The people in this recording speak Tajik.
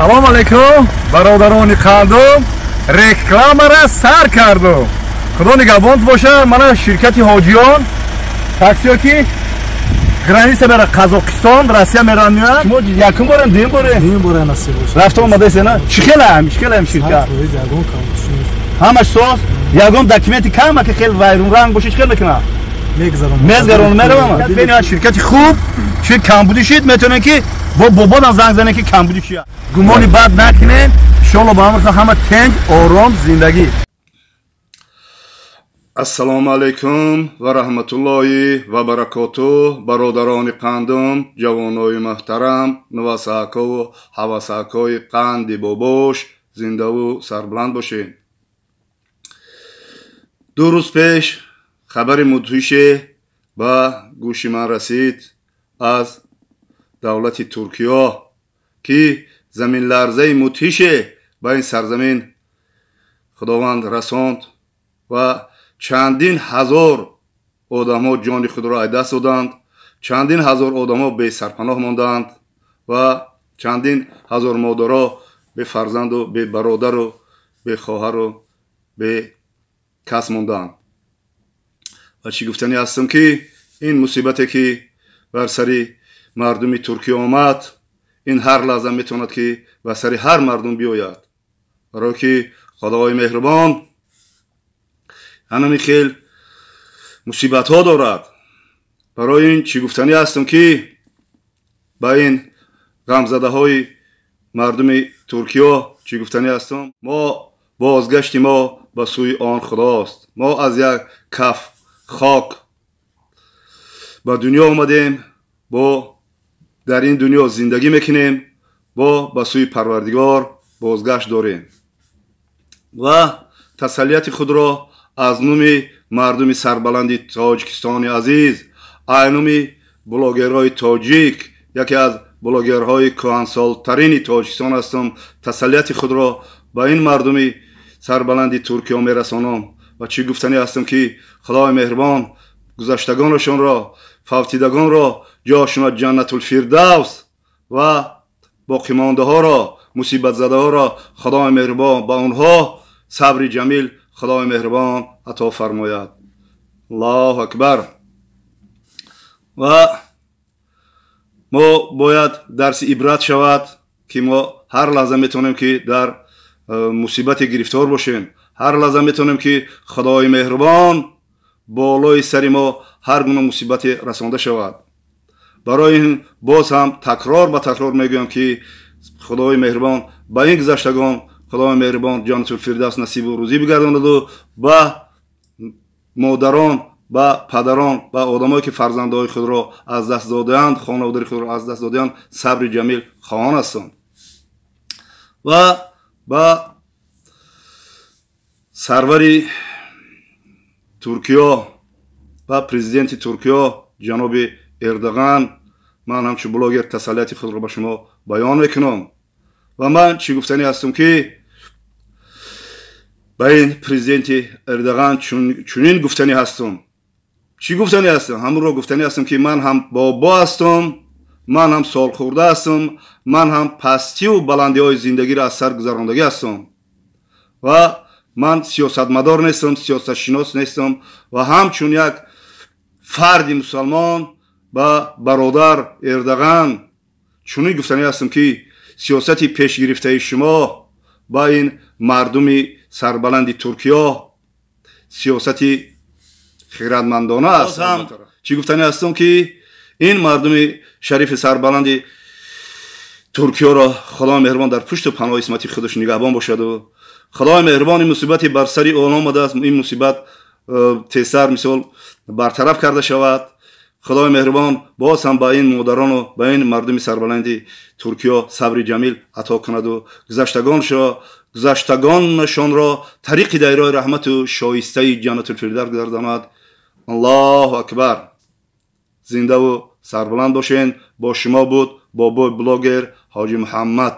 Салом алейкум, бародарони қандум, рекламара сар кардум. Худо нигаҳбонт боша. Мана ширкати Ҳоҷиён таксиё ки граница мера Қазоқистон, Россия меран меояд. Шумо якум борем, дуюм борем? Дуюм борем, насиб боша. Рафта омадасе на? Чӣ хелам, чӣ хелам ширкат? Ягон кам нест. Ҳамаш соз, ягон документи кама ки хел вайрунранг боша, чӣ хел мекунад? Мегзарон. Мезгарон меравам. Бениҳоят ширкати хуб, чӣ камбудӣ шид, метавонем ки бо бободам занг занем ки камбудӣ чия. Гумони бад накунем, иншоалло ба ҳамр ҳама тенҷ, ором зиндагӣ. Ассалому алайкум ва раҳматуллоҳи ва баракотуҳ, бародарони қандум, ҷавонои муҳтарам, нувасаҳакову ҳавасаҳакои қанди бобош, зиндаву сарбуланд бошед. 2 рӯз пеш хабари мудҳише ба гӯши ман расид аз давлати Туркиё, ки заминларзаи мудҳише ба ин сарзамин Худованд расонд ва чандин ҳазор одамҳо ҷони худро аз даст доданд, чандин ҳазор одамҳо бесарпаноҳ монданд ва чандин ҳазор модаро бефарзанду бебародару бехоҳару бекас монданд. Ва чӣ гуфтанӣ ҳастам ки ин мусибате ки бар сари мардуми Туркия омад, ин ҳар лаҳза метавонад ки бар сари ҳар мардум биёяд, барое ки Худои меҳрубон ҳанами хел мусибатҳо дорад. Барои ин чӣ гуфтанӣ ҳастам ки ба ин ғамзадаҳои мардуми Туркиё чӣ гуфтанӣ ҳастам, мо бозгашти мо ба сӯи он Худост. Мо аз як каф хок ба дунё омадем, бо дар ин дунё зиндагӣ мекунем, бо ба сӯи Парвардигор бозгашт дорем ва тасаллияти худро аз номи мардуми сарбаланди Тоҷикистони азиз, аз номи блогерҳои тоҷик, яке аз блогерҳои кӯҳансолтарини Тоҷикистон ҳастам, тасаллияти худро ба ин мардуми сарбаланди Туркиё мерасонам. Ва чӣ гуфтанӣ ҳастам ки Худои меҳрубон гузаштагонашонро, фавтидагонро ҷошона Ҷаннатулфирдавс ва боқимондаҳоро, мусибатзадаҳоро Худои меҳрубон ба онҳо сабри ҷамил Худои меҳрубон ато фармояд. Аллоҳу акбар. Ва мо бояд дарси ибрат шавад ки мо ҳар лаҳза метавонем ки дар мусибате гирифтор бошем, ҳар лаҳза метавонем ки Худои меҳрубон болои сари мо ҳар гуна мусибате расонда шавад. Барои ин боз ҳам такрор ба такрор мегӯям ки Худои меҳрубон ба ин гузаштагон Худои меҳрубон Ҷаннатулфирдавс насибу рӯзӣ бигардонаду ба модарон, ба падарон, ба одамое ки фарзандҳои худро аз даст додаанд, хонаводари худро аз даст додаанд, сабри ҷамил хоҳон ҳастанд. Ва ба сарвари Туркиё ва президенти Туркиё ҷаноби Эрдоған ман ҳамчун блогер тасаллияти худро ба шумо баён мекунам. Ва ман чӣ гуфтанӣ ҳастам ки ба ин президенти Эрдоған чунин гуфтанӣ ҳастам. Чӣ гуфтанӣ ҳастам? Ҳамонро гуфтанӣ ҳастам ки ман ҳам бобо ҳастам, ман ҳам солхӯрда ҳастам, ман ҳам пастиву баландиҳои зиндагиро аз сар гузарондагӣ ҳастам ва ман сиёсатмадор нестам, сиёсатшинос нестам ва ҳамчун як фарди мусалмон ба бародар Эрдоған чунин гуфтанӣ ҳастам ки сиёсати пешгирифтаи шумо ба ин мардуми сарбаланди Туркиё сиёсати хиратмандона аст. Чӣ гуфтанӣ ҳастам ки ин мардуми шарифи сарбаланди Туркиёро Худои меҳрубон дар пушту паноҳи исмати худаш нигаҳбон бошаду Худои меҳрубон ин мусибате бар сари он омадааст, ин мусибат тезтар мисол бартараф карда шавад. Худои меҳрубон боз ҳам ба ин модарону ба ин мардуми сарбаланди Туркиё сабри ҷамил ато кунаду гузаштагонашонро тариқи дайрои раҳмату шоистаи Ҷаннатулфирдавс гардонад. Аллоҳу акбар. Зиндаву сарбуланд бошен. Бо шумо буд бобои блогер Ҳоҷи Муҳаммад.